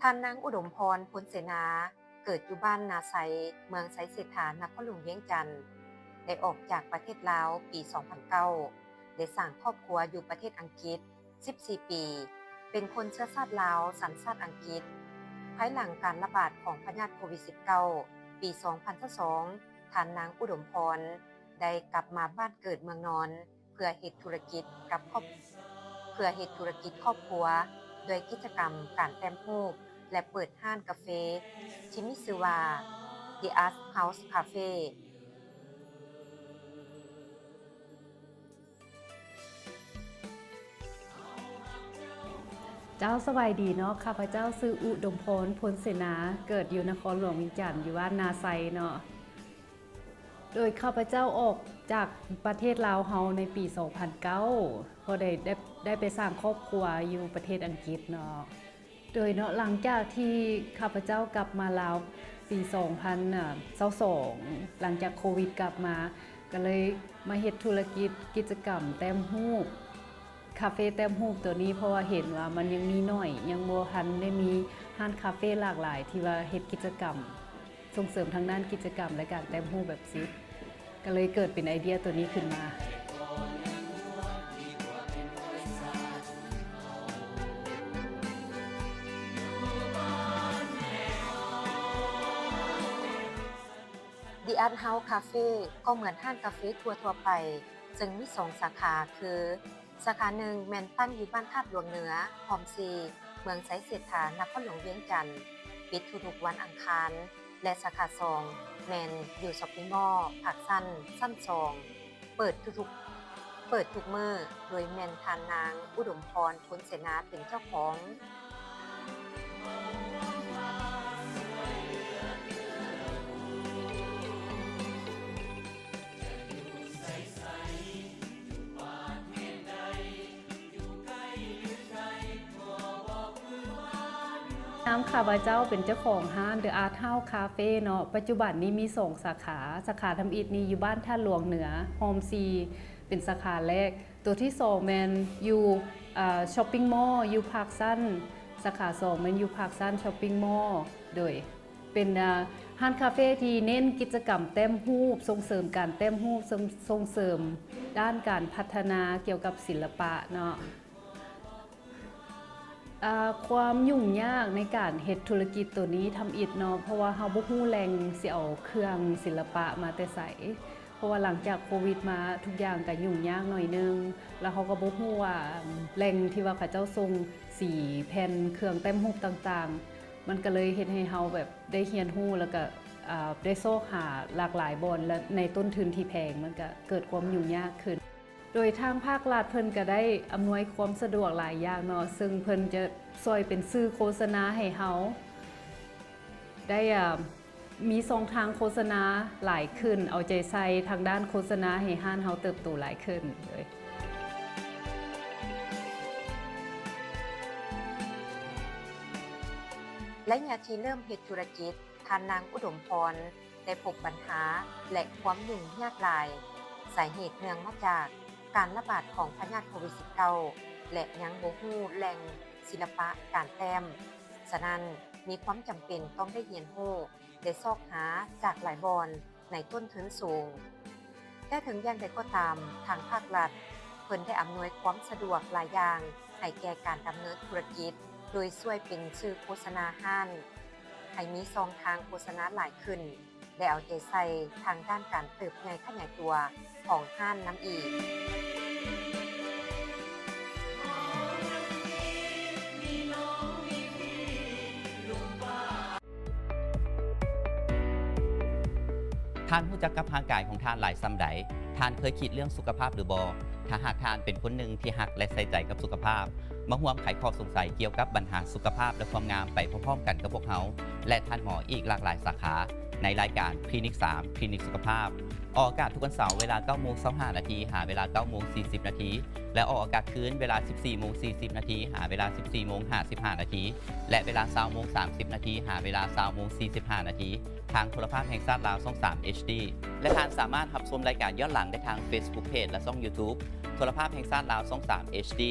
ທ່ານນາງອຸດົມພອນ ພົນເສນາ ເກີດຢູ່ບ້ານນາໄຊ, ເມືອງໄຊເສດຖາ, ນະຄອນຫຼວງວຽງຈັນ, ໄດ້ອອກຈາກປະເທດລາວປີສອງພັນເກົ້າ ໄດ້ສ້າງຄອບຄົວຢູ່ປະເທດອັງກິດສິບສີ່ປີ, ເປັນຄົນເຊື້ອຊາດລາວ ສັນຊາດອັງກິດ. ພາຍຫຼັງການລະບາດຂອງພະຍາດໂຄວິດສິບເກົ້າ ປີສອງພັນຊາວສອງ ທ່ານນາງອຸດົມພອນໄດ້ກັບມາບ້ານເກີດເມືອງນອນ ເພື່ອເຮັດທຸລະກິດກັບຄອບ ເພື່ອເຮັດທຸລະກິດຄອບຄົວ ດ້ວຍກິດຈະກຳການແຕ້ມຮູບ ແລະ ເປີດຮ້ານກາເຟທີ່ມີຊື່ວ່າ The Art House Cafe. ເຈົ້າ ສະບາຍດີເນາະ, ຂ້າພະເຈົ້າຊື່ອຸດົມພອນ ພົນເສນາ, ເກີດຢູ່ນະຄອນຫຼວງວຽງຈັນ, ຢູ່ບ້ານນາໄຊເນາະ. ໂດຍຂ້າພະເຈົ້າອອກຈາກປະເທດລາວເຮົາໃນປີສອງພັນເກົ້າ ເພາະໄດ້ ໄດ້ ໄດ້ໄປສ້າງຄອບຄົວຢູ່ປະເທດອັງກິດເນາະ. ໂດຍເນາະ ຫຼັງຈາກທີ່ຂ້າພະເຈົ້າກັບມາລາວປີສອງພັນຊາວສອງ ຫຼັງຈາກໂຄວິດກັບມາ ກໍເລີຍມາເຮັດທຸລະກິດ ກິດຈະກຳແຕ້ມຮູບ ຄາເຟແຕ້ມຮູບໂຕນີ້ ເພາະວ່າເຫັນວ່າມັນຍັງມີໜ້ອຍ ຍັງບໍ່ທັນໄດ້ມີຮ້ານຄາເຟຫຼາກຫຼາຍທີ່ວ່າເຮັດກິດຈະກຳ ສົ່ງເສີມທາງດ້ານກິດຈະກຳ ແລະ ການແຕ້ມຮູບແບບຊິດ ກໍເລີຍເກີດເປັນໄອເດຍໂຕນີ້ຂຶ້ນມາ. The Art House Cafe ກໍເໝືອນຮ້ານກາເຟທົ່ວໆໄປ ເຊິ່ງມີສອງສາຂາ ຄື ສາຂາໜຶ່ງແມ່ນຕັ້ງຢູ່ບ້ານທາດຫຼວງເໜືອ ຮ່ອມສີ່ ເມືອງໄຊເສດຖາ ນະຄອນຫຼວງວຽງຈັນ, ປິດທຸກໆວັນອັງຄານ ແລະ ສາຂາສອງແມ່ນຢູ່ຊັອບປິງມໍ ພາກຊັນ ຊັ້ນສອງ ເປີດທຸກໆ ເປີດທຸກມື້ ໂດຍແມ່ນທ່ານນາງ ອຸດົມພອນ ພົນເສນາ ເປັນເຈົ້າຂອງ. ນາມຂ້າພະເຈົ້າເປັນເຈົ້າຂອງຮ້ານ The Art House Cafe ເນາະ, ປັດຈຸບັນນີ້ມີສອງສາຂາ, ສາຂາທຳອິດນີ້ຢູ່ບ້ານທາດຫຼວງເໜືອ ຮ່ອມສີ່ ເປັນສາຂາແລກ, ໂຕທີສອງແມ່ນຢູ່ ເອີ ຊັອບປິງມໍ ຢູ່ພາກຊັນ, ສາຂາສອງແມ່ນຢູ່ພາກຊັນຊັອບປິງມໍ ໂດຍ ເປັນ ເອີ ຮ້ານຄາເຟທີ່ເນັ້ນກິດຈະກຳແຕ້ມຮູບ, ສົ່ງເສີມການແຕ້ມຮູບ, ສົ່ງ ສົ່ງເສີມດ້ານການພັດທະນາກ່ຽວກັບສິລະປະເນາະ. ເອີ ຄວາມຫຍຸ້ງຍາກໃນການເຮັດທຸລະກິດໂຕນີ້ທຳອິດເນາະ, ເພາະວ່າເຮົາບໍ່ຮູ້ແຫຼ່ງຊິເອົາເຄື່ອງສິລະປະມາແຕ່ໃສ, ເພາະວ່າຫຼັງຈາກໂຄວິດມາ ທຸກຢ່າງກໍຫຍຸ້ງຍາກໜ້ອຍໜຶ່ງ, ແລ້ວເຮົາກໍບໍ່ຮູ້ວ່າແຫຼ່ງທີ່ວ່າເຂົາເຈົ້າສົ່ງສີແຜ່ນເຄື່ອງແຕ້ມຮູບຕ່າງໆ, ມັນກໍເລີຍເຮັດໃຫ້ເຮົາແບບໄດ້ຮຽນຮູ້ ແລ້ວກໍ ເອີ ໄດ້ຊອກຫາຫຼາກຫຼາຍບ່ອນ ແລະ ໃນຕົ້ນທຶນທີ່ແພງ ມັນກໍເກີດຄວາມຫຍຸ້ງຍາກຂຶ້ນ. ໂດຍທາງພາກລັດເພິ່ນກໍໄດ້ອຳນວຍຄວາມສະດວກຫຼາຍຢ່າງເນາະ, ເຊິ່ງເພິ່ນຈະຊ່ວຍເປັນສື່ໂຄສະນາໃຫ້ເຮົາໄດ້ ເອີ ມີຊ່ອງທາງໂຄສະນາຫຼາຍຂຶ້ນ, ເອົາໃຈໃສ່ທາງດ້ານໂຄສະນາໃຫ້ຮ້ານເຮົາເຕີບໂຕຫຼາຍຂຶ້ນ. ໄລຍະທີ່ເລີ່ມເຮັດທຸລະກິດ, ທ່ານນາງອຸດົມພອນ ໄດ້ພົບບັນຫາ ແລະ ຄວາມຫຍຸ້ງຍາກຫຼາຍ. ສາເຫດເນື່ອງມາຈາກການລະບາດຂອງພະຍາດໂຄວິດສິບເກົ້າ ແລະ ຍັງບໍ່ຮູ້ແຫຼ່ງສິລະປະການແຕ້ມ. ສະນັ້ນ, ມີຄວາມຈຳເປັນຕ້ອງໄດ້ຮຽນຮູ້ ໄດ້ຊອກຫາຈາກຫຼາຍບ່ອນໃນຕົ້ນທຶນສູງ. ແຕ່ເຖິງຢ່າງໃດກໍຕາມ, ທາງພາກລັດເພິ່ນໄດ້ອຳນວຍຄວາມສະດວກຫຼາຍຢ່າງໃຫ້ແກ່ການດຳເນີນທຸລະກິດ, ໂດຍຊ່ວຍເປັນສື່ໂຄສະນາຮ້ານ ໃຫ້ມີຊ່ອງທາງໂຄສະນາຫຼາຍຂຶ້ນ ແລະ ເອົາໃຈໃສ່ທາງດ້ານການເຕີບໃຫຍ່ຂະຫຍາຍຕົວຂອງຮ້ານນຳອີກ. ທ່ານຮູ້ຈັກກັບຮ່າງກາຍຂອງທ່ານຫຼາຍສ່ຳໃດ? ທ່ານເຄີຍຄິດເລື່ອງສຸຂະພາບຫຼືບໍ່? ຖ້າຫາກທ່ານເປັນຄົນໜຶ່ງທີ່ຮັກ ແລະ ໃສ່ໃຈກັບສຸຂະພາບ, ມາຮ່ວມໄຂຂໍ້ສົງໄສກ່ຽວກັບບັນຫາສຸຂະພາບ ແລະ ຄວາມງາມໄປພ້ອມໆກັນກັບພວກເຮົາ ແລະ ທ່ານໝໍອີກຫຼາກຫຼາຍສາຂາ ໃນລາຍການຄລີນິກສາມ ຄລີນິກສຸຂະພາບ. ອອກອາກາດທຸກວັນເສົາເວລາເກົ້າໂມງຊາວຫ້ານາທີ ຫາເວລາເກົ້າໂມງສີ່ສິບນາທີ ແລະ ອອກອາກາດຄືນເວລາສິບສີ່ໂມງສີ່ສິບນາທີ ຫາເວລາສິບສີ່ໂມງຫ້າສິບຫ້ານາທີ ແລະ ເວລາຊາວໂມງສາມສິບນາທີ ຫາເວລາຊາວໂມງສີ່ສິບຫ້ານາທີ ທາງໂທລະພາບແຫ່ງຊາດລາວ ຊ່ອງສາມ ເອດດີ ແລະ ທ່ານສາມາດຮັບຊົມລາຍການຍ້ອນຫຼັງໄດ້ທາງ Facebook Page ແລະ ຊ່ອງ YouTube ໂທລະພາບແຫ່ງຊາດລາວ ຊ່ອງສາມ ເອດດີ.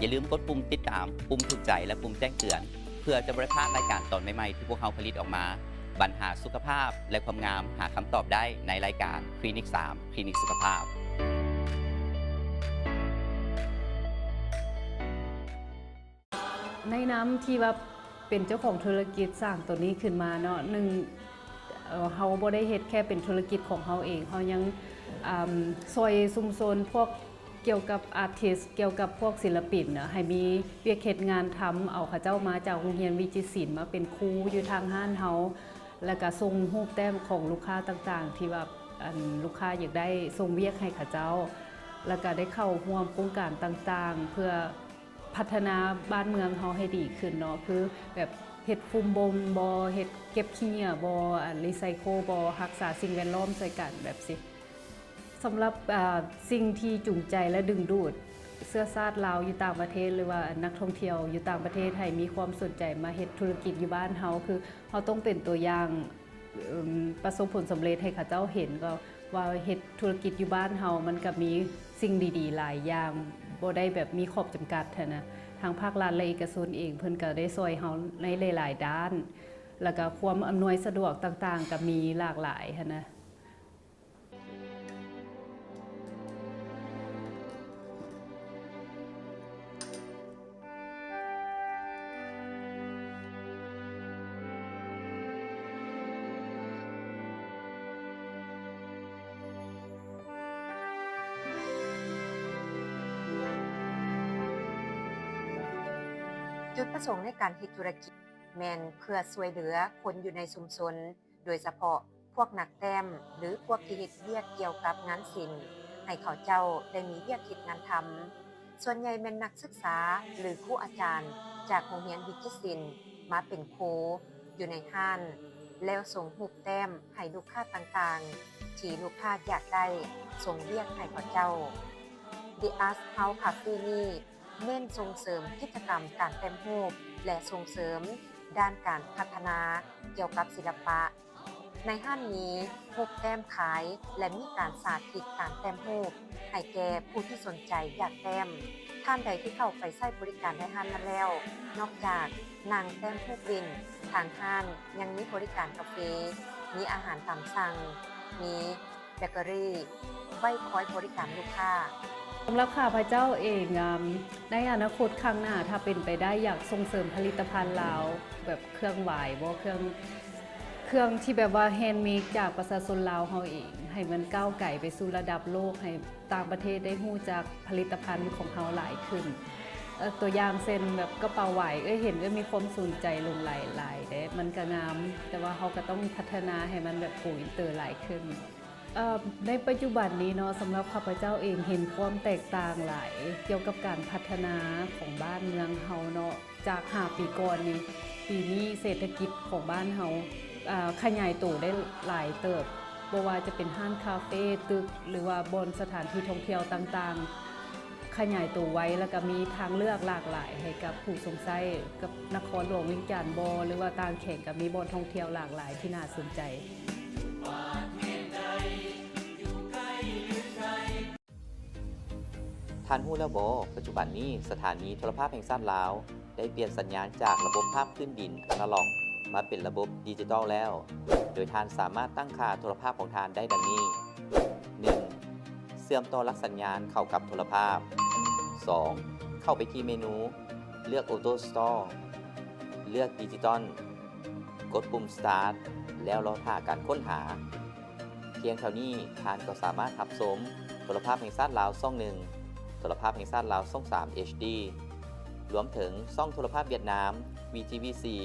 ຢ່າລືມກົດປຸ່ມຕິດຕາມ, ປຸ່ມຖືກໃຈ ແລະ ປຸ່ມແຈ້ງເຕືອນ. ເພື່ອຈະບໍ່ໄດ້ພາດລາຍການຕອນໃໝ່ໆທີ່ພວກເຮົາຜະລິດອອກມາ, ບັນຫາສຸຂະພາບ ແລະ ຄວາມງາມ ຫາຄຳຕອບໄດ້ໃນລາຍການ ຄລີນິກສາມ ຄລີນິກສຸຂະພາບ. ໃນນາມທີ່ວ່າເປັນເຈົ້າຂອງທຸລະກິດສ້າງໂຕນີ້ຂຶ້ນມາເນາະ, ໜຶ່ງ ເອີ ເຮົາບໍ່ໄດ້ເຮັດແຄ່ເປັນທຸລະກິດຂອງເຮົາເອງ, ເຮົາຍັງ ອາ ຊ່ອຍຊຸມຊົນພວກ ກ່ຽວກັບອາທິສ, ກ່ຽວກັບພວກສິລະປິນນະ, ໃຫ້ມີວຽກເຮັດງານທຳ, ເອົາເຂົາເຈົ້າມາຈາກໂຮງຮຽນວິຈິດສິນມາເປັນຄູຢູ່ທາງຮ້ານເຮົາ, ແລ້ວກະສົ່ງຮູບແຕ້ມຂອງລູກຄ້າຕ່າງໆ ທີ່ວ່າ ອັນ ລູກຄ້າຢາກໄດ້, ສົ່ງວຽກໃຫ້ເຂົາເຈົ້າ, ແລ້ວກະໄດ້ເຂົ້າຮ່ວມໂຄງການຕ່າງໆ ເພື່ອພັດທະນາບ້ານເມືອງເຮົາໃຫ້ດີຂຶ້ນເນາະ, ຄືແບບເຮັດຟຸມບົ່ມບໍ່, ເຮັດເກັບຂີ້ເຫຍື້ອບໍ່, ອັນ ຣີໄຊເຄິນບໍ່, ຮັກສາສິ່ງແວດລ້ອມໃສ່ກັນແບບຊີ້. ສຳລັບ ອາ ສິ່ງທີ່ຈູງໃຈ ແລະ ດຶງດູດເຊື້ອຊາດລາວຢູ່ຕ່າງປະເທດ ຫຼືວ່ານັກທ່ອງທ່ຽວຢູ່ຕ່າງປະເທດໃຫ້ມີຄວາມສົນໃຈມາເຮັດທຸລະກິດຢູ່ບ້ານເຮົາ ຄືເຮົາຕ້ອງເປັນຕົວຢ່າງ ເອີ ປະສົບຜົນສຳເລັດໃຫ້ເຂົາເຈົ້າເຫັນ ກໍວ່າເຮັດທຸລະກິດຢູ່ບ້ານເຮົາມັນກໍມີສິ່ງດີໆຫຼາຍຢ່າງ ບໍ່ໄດ້ແບບມີຂອບຈຳກັດຫັ້ນນະ. ທາງພາກລັດ ແລະ ເອກະຊົນເອງ ເພິ່ນກໍໄດ້ຊ່ອຍເຮົາໃນຫຼາຍໆດ້ານ ແລ້ວກໍຄວາມອຳນວຍສະດວກຕ່າງໆກໍມີຫຼາກຫຼາຍຫັ້ນນະ. ຈຸດປະສົງໃນການເຮັດທຸລະກິດແມ່ນເພື່ອຊ່ວຍເຫຼືອຄົນຢູ່ໃນຊຸມຊົນ ໂດຍສະເພາະພວກນັກແຕ້ມ ຫຼື ພວກທີ່ເຮັດວຽກກ່ຽວກັບງານສິນ ໃຫ້ເຂົາເຈົ້າໄດ້ມີວຽກເຮັດງານທຳ. ສ່ວນໃຫຍ່ແມ່ນນັກສຶກສາ ຫຼື ຄູອາຈານຈາກໂຮງຮຽນວິຈິດສິນມາເປັນຄູຢູ່ໃນຮ້ານ ແລ້ວສົ່ງຮູບແຕ້ມໃຫ້ລູກຄ້າຕ່າງໆ ທີ່ລູກຄ້າຢາກໄດ້ ສົ່ງວຽກໃຫ້ເຂົາເຈົ້າ. The Art House Cafe ນີ້ ເນັ້ນສົ່ງເສີມກິດຈະກຳການແຕ້ມຮູບ ແລະ ສົ່ງເສີມດ້ານການພັດທະນາກ່ຽວກັບສິລະປະ. ໃນຮ້ານມີຮູບແຕ້ມຂາຍ ແລະ ມີການສາທິດການແຕ້ມຮູບໃຫ້ແກ່ຜູ້ທີ່ສົນໃຈຢາກແຕ້ມ. ທ່ານໃດທີ່ເຂົ້າໄປໃຊ້ບໍລິການໃນຮ້ານນັ້ນແລ້ວ, ນອກຈາກນັ່ງແຕ້ມຮູບຫຼິ້ນ, ທາງຮ້ານຍັງມີບໍລິການກາເຟ, ມີອາຫານຕາມສັ່ງ, ມີ ເບເກີຣີ ໄວ້ຄອຍບໍລິການລູກຄ້າ. ສຳລັບຂ້າພະເຈົ້າເອງ, ອາ ໃນອະນາຄົດຂ້າງໜ້າ ຖ້າເປັນໄປໄດ້ ຢາກສົ່ງເສີມຜະລິດຕະພັນລາວ ແບບເຄື່ອງຫວາຍບໍ ເຄື່ອງ ເຄື່ອງທີ່ແບບວ່າແຮນເມດຈາກປະຊາຊົນລາວເຮົາເອງ ໃຫ້ມັນກ້າວໄກໄປສູ່ລະດັບໂລກ, ໃຫ້ຕ່າງປະເທດໄດ້ຮູ້ຈັກຜະລິດຕະພັນຂອງເຮົາຫຼາຍຂຶ້ນ. ເອີ ຕົວຢ່າງເຊັ່ນ ແບບກະເປົາຫວາຍ ເອື້ອຍເຫັນ ເອື້ອຍມີຄວາມສົນໃຈຫຼົງໄຫຼຫຼາຍເດ້, ມັນກະງາມ, ແຕ່ວ່າເຮົາກະຕ້ອງພັດທະນາໃຫ້ມັນແບບໂກອິນເຕີຫຼາຍຂຶ້ນ. ເອີ ໃນປັດຈຸບັນນີ້ເນາະ, ສຳລັບຂ້າພະເຈົ້າເອງເຫັນຄວາມແຕກຕ່າງຫຼາຍກ່ຽວກັບການພັດທະນາຂອງບ້ານເມືອງເຮົາເນາະ, ຈາກຫ້າປີກ່ອນນີ້, ປີນີ້ເສດຖະກິດຂອງບ້ານເຮົາ ອາ ຂະຫຍາຍໂຕໄດ້ຫຼາຍເຕີບ, ບໍ່ວ່າຈະເປັນຮ້ານຄາເຟ, ຕຶກ ຫຼືວ່າບ່ອນສະຖານທີ່ທ່ອງທ່ຽວຕ່າງໆ ຂະຫຍາຍໂຕໄວ ແລ້ວກະມີທາງເລືອກຫຼາກຫຼາຍໃຫ້ກັບຜູ້ຊົມໃຊ້, ກັບນະຄອນຫຼວງວຽງຈັນບໍ ຫຼືວ່າຕ່າງແຂວງ ກະມີບ່ອນທ່ອງທ່ຽວຫຼາກຫຼາຍທີ່ໜ້າສົນໃຈ. ທ່ານຮູ້ແລ້ວບໍ? ປັດຈຸບັນນີ້ ສະຖານີໂທລະພາບແຫ່ງຊາດລາວ ໄດ້ປ່ຽນສັນຍານຈາກລະບົບພາກພື້ນດິນອານາລັອກ ມາເປັນລະບົບດິຈິຕອລແລ້ວ, ໂດຍທ່ານສາມາດຕັ້ງຄ່າໂທລະພາບຂອງທ່ານໄດ້ດັ່ງນີ້. ໜຶ່ງ ເຊື່ອມຕໍ່ຫຼັກສັນຍານເຂົ້າກັບໂທລະພາບ. ສອງ ເຂົ້າໄປທີ່ເມນູ, ເລືອກ Auto Store, ເລືອກ Digital, ກົດປຸ່ມ Start ແລ້ວລໍຖ້າການຄົ້ນຫາ. ພຽງເທົ່ານີ້ ທ່ານກໍສາມາດຮັບຊົມໂທລະພາບແຫ່ງຊາດລາວຊ່ອງໜຶ່ງ, ໂທລະພາບແຫ່ງຊາດລາວຊ່ອງສາມ ເອັດດີ ລວມເຖິງຊ່ອງໂທລະພາບຫວຽດນາມ ວີທີວີສີ່.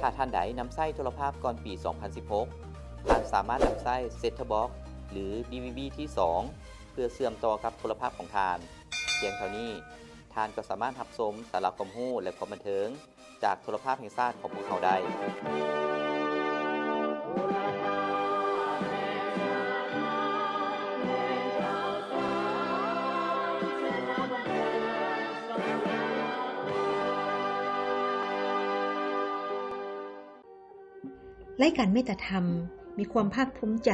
ຖ້າທ່ານໃດນຳໃຊ້ໂທລະພາບກ່ອນປີສອງພັນສິບຫົກ ທ່ານສາມາດນຳໃຊ້ Set Top Box ຫຼື ດີວີບີ ທີສອງ ເພື່ອເຊື່ອມຕໍ່ກັບໂທລະພາບຂອງທ່ານ. ພຽງເທົ່ານີ້ ທ່ານກໍສາມາດຮັບຊົມສາລະຄວາມຮູ້ ແລະ ຄວາມບັນເທີງ ຈາກໂທລະພາບແຫ່ງຊາດຂອງພວກເຮົາໄດ້. ລາຍການເມດຕາທຳມີຄວາມພາກພູມໃຈ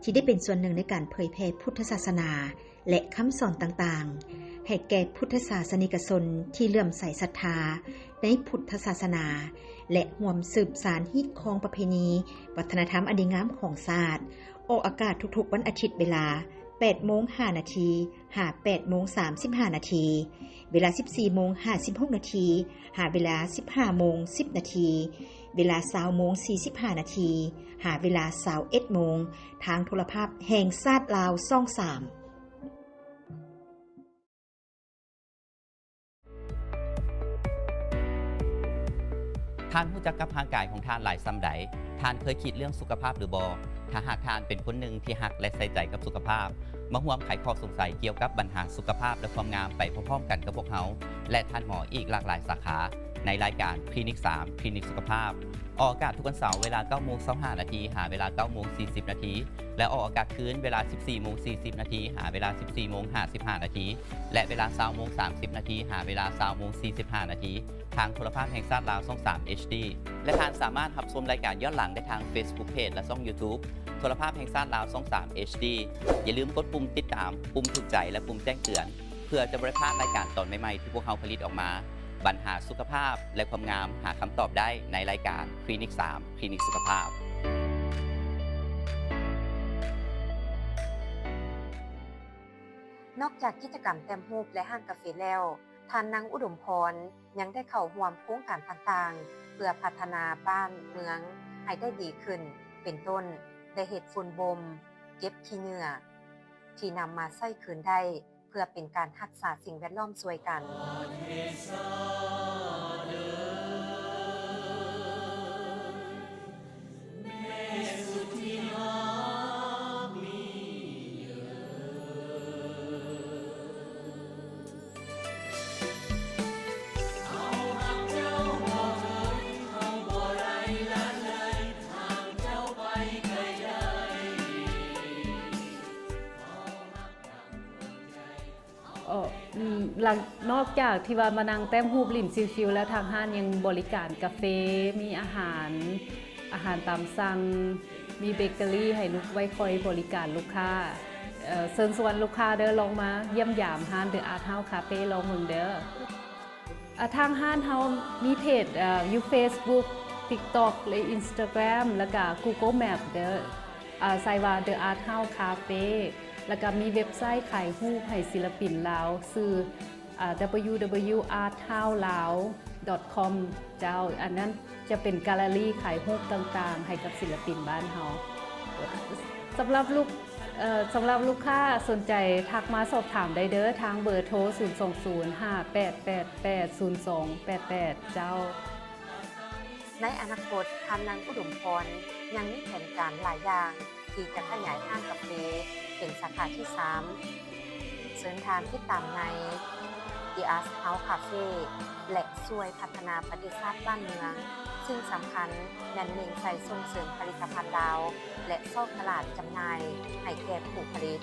ທີ່ໄດ້ເປັນສ່ວນໜຶ່ງໃນການເຜີຍແຜ່ພຸດທະສາສະໜາ ແລະ ຄຳສອນຕ່າງໆ ໃຫ້ແກ່ພຸດທະສາສະນິກະຊົນທີ່ເຫຼື້ອມໃສສັດທາໃນພຸດທະສາສະໜາ ແລະ ຮ່ວມສືບສານຮີດຄອງປະເພນີ ວັດທະນະທຳອັນດີງາມຂອງຊາດ. ອອກອາກາດທຸກໆວັນອາທິດເວລາແປດໂມງຫ້ານາທີ ຫາແປດໂມງສາມສິບຫ້ານາທີ, ເວລາສິບສີ່ໂມງຫ້າສິບຫົກນາທີ ຫາເວລາສິບຫ້າໂມງສິບນາທີ, ເວລາຊາວໂມງສີ່ສິບຫ້ານາທີ ຫາເວລາຊາວເອັດໂມງ ທາງໂທລະພາບແຫ່ງຊາດລາວ ຊ່ອງສາມ. ທ່ານຮູ້ຈັກກັບຮ່າງກາຍຂອງທ່ານຫຼາຍສ່ຳໃດ? ທ່ານເຄີຍຄິດເລື່ອງສຸຂະພາບຫຼືບໍ່? ຖ້າຫາກທ່ານເປັນຄົນໜຶ່ງທີ່ຮັກ ແລະ ໃສ່ໃຈກັບສຸຂະພາບ, ມາຮ່ວມໄຂຂໍ້ສົງໄສກ່ຽວກັບບັນຫາສຸຂະພາບ ແລະ ຄວາມງາມໄປພ້ອມໆກັນກັບພວກເຮົາ ແລະ ທ່ານໝໍອີກຫຼາກຫຼາຍສາຂາ ໃນລາຍການຄລີນິກສາມ ຄລີນິກສຸຂະພາບ. ອອກອາກາດທຸກວັນເສົາເວລາເກົ້າໂມງຊາວຫ້ານາທີ ຫາເວລາເກົ້າໂມງສີ່ສິບນາທີ ແລະ ອອກອາກາດຄືນເວລາສິບສີ່ໂມງສີ່ສິບນາທີ ຫາເວລາສິບສີ່ໂມງຫ້າສິບຫ້ານາທີ ແລະ ເວລາຊາວໂມງສາມສິບນາທີ ຫາເວລາຊາວໂມງສີ່ສິບຫ້ານາທີ ທາງໂທລະພາບແຫ່ງຊາດລາວ ຊ່ອງສາມ ເອັດຊ໌ດີ ແລະ ທ່ານສາມາດຮັບຊົມລາຍການຍ້ອນຫຼັງໄດ້ທາງ Facebook Page ແລະ ຊ່ອງ YouTube ໂທລະພາບແຫ່ງຊາດລາວ ຊ່ອງສາມ ເອັດຊ໌ດີ. ຢ່າລືມກົດປຸ່ມຕິດຕາມ, ປຸ່ມຖືກໃຈ ແລະ ປຸ່ມແຈ້ງເຕືອນ ເພື່ອຈະບໍ່ໄດ້ພາດລາຍການຕອນໃໝ່ໆທີ່ພວກເຮົາຜະລິດອອກມາ. ບັນຫາສຸຂະພາບ ແລະ ຄວາມງາມ ຫາຄຳຕອບໄດ້ໃນລາຍການຄລີນິກສາມ ຄລີນິກສຸຂະພາບ. ນອກຈາກກິດຈະກຳແຕ້ມຮູບ ແລະ ຮ້ານກາເຟແລ້ວ, ທ່ານນາງອຸດົມພອນ ຍັງໄດ້ເຂົ້າຮ່ວມໂຄງການຕ່າງໆ ເພື່ອພັດທະນາບ້ານເມືອງໃຫ້ໄດ້ດີຂຶ້ນ, ເປັນຕົ້ນ ໄດ້ເຮັດຝຸ່ນບົ່ມ, ເກັບຂີ້ເຫຍື້ອ ທີ່ນຳມາໃຊ້ຄືນໄດ້ ເພື່ອເປັນການຮັກສາສິ່ງແວດລ້ອມຊ່ວຍກັນ. ເອີ ອືມ ຫຼັງ ນອກຈາກທີ່ວ່າມານັ່ງແຕ້ມຮູບຫຼິ້ນຊິວໆແລ້ວ, ທາງຮ້ານຍັງບໍລິການກາເຟ, ມີອາຫານ, ອາຫານຕາມສັ່ງ, ມີເບເກີຣີໃຫ້ລູກໄວ້ຄອຍບໍລິການລູກຄ້າ. ເອີ ເຊີນຊວນລູກຄ້າເດີ, ລອງມາຢ້ຽມຢາມຮ້ານ The Art House Cafe ລອງເບິ່ງເດີ. ອາ ທາງຮ້ານເຮົາມີເພຈ ເອີ ຢູ່ Facebook, TikTok ແລະ Instagram ແລ້ວກະ Google Map ເດີ. ອາ ໃສ່ວ່າ The Art House Cafe ແລ້ວກະມີເວັບໄຊຂາຍຮູບໃຫ້ສິລະປິນລາວ ຊື່ ອາ www.arthouselaos.com ເຈົ້າ. ອັນນັ້ນຈະເປັນກາລາລີຂາຍຮູບຕ່າງໆໃຫ້ກັບສິລະປິນບ້ານເຮົາ. ສຳລັບລູກ ເອີ ສຳລັບລູກຄ້າສົນໃຈທັກມາສອບຖາມໄດ້ເດີ ທາງເບີໂທ ສູນສອງສູນ ຫ້າແປດແປດແປດ ສູນສອງແປດແປດ ເຈົ້າ. ໃນອະນາຄົດ, ທ່ານນາງອຸດົມພອນຍັງມີແຜນການຫຼາຍຢ່າງທີ່ຈະຂະຫຍາຍຮ້ານກາເຟເປັນສາຂາທີສາມ. ເຊີນທ່ານຕິດຕາມໃນ The Art House Cafe ແລະ ຊ່ວຍພັດທະນາປະເທດຊາດບ້ານເມືອງ. ສິ່ງສຳຄັນແມ່ນເລັ່ງໃສ່ສົ່ງເສີມຜະລິດຕະພັນລາວ ແລະ ຊອກຕະຫຼາດຈຳໜ່າຍໃຫ້ແກ່ຜູ້ຜະລິດ.